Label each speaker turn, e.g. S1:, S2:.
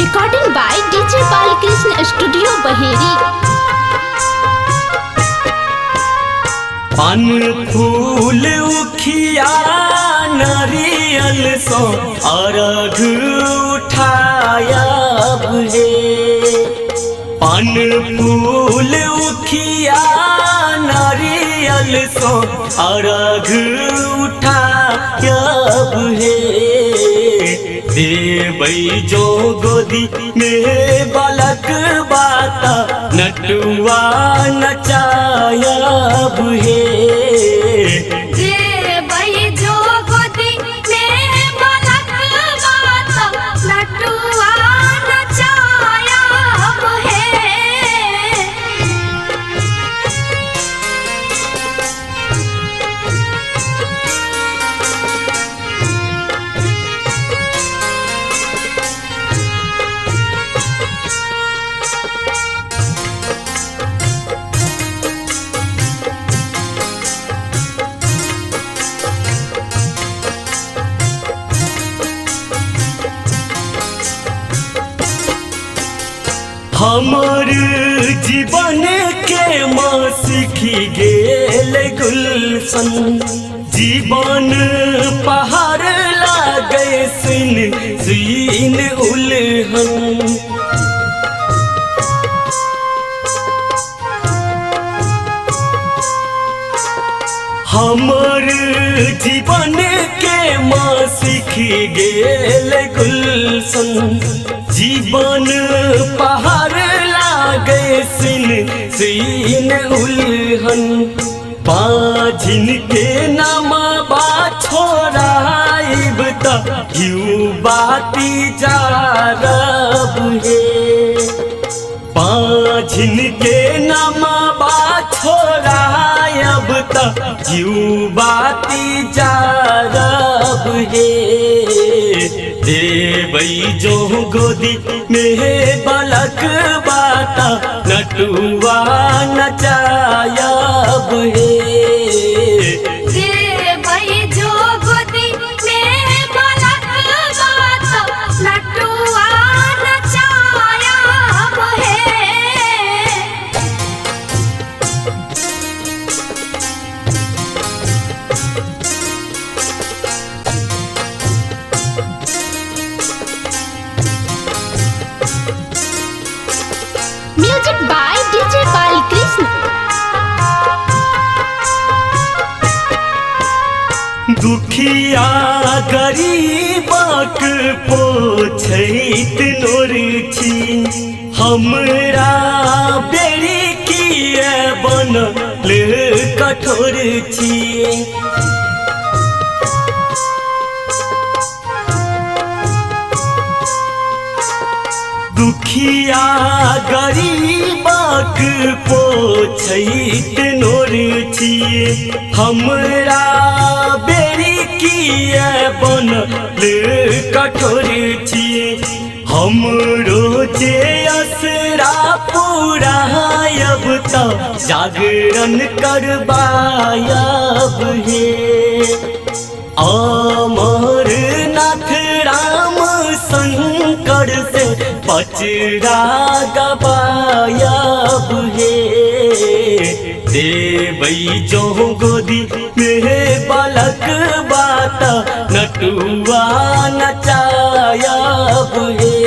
S1: Recording by DJ Balkrishna studio Baheri.
S2: पान फूल उखिया नारियल सो अर्घ उठायब हे। पान फूल उखिया नारियल सो अर्घ उठायब हे। देबै जो गोदी में बालक बाता नटुआ नचायब हे।
S3: देबै जो गोदी में बालक बाता नटुआ नचायब हे।
S2: हमर जीवन के माँ सीखी गेल गुलशन, जीवन पहाड़ लागे सिन सीन उलहन। हमर जीवन के माँ सीखी गेल गुलशन, जीवन पहाड़ लागे सिन सीन उलहन। बाझिन के नामा बा छोड़ाइब त घिउ बाती जारब हे। बाझिन के नामा बा छोड़ायब त घिउ बाती जारब हे। देबै जो गोदी में बालक बाता नटुआ नचायब हे।
S3: देबै जो गोदी में बालक बाता नटुआ नचायब हे।
S1: Music by DJ Balkrishna.
S2: दुखिया गरीबक पोछैत नोर छी, हमरा बेरी किए बनल कठोर छी। दुखिया गरीबक पोछैत नोर छी, हमरा बेरी किए बनल कठोर छी। हमरो जे असरा पुरायब त जागरण करबायब हे। अमर नाथ राम शंकर से पचरा गबायब हे। देबै जो गोदी में बालक बाता नटुआ नचायब हे।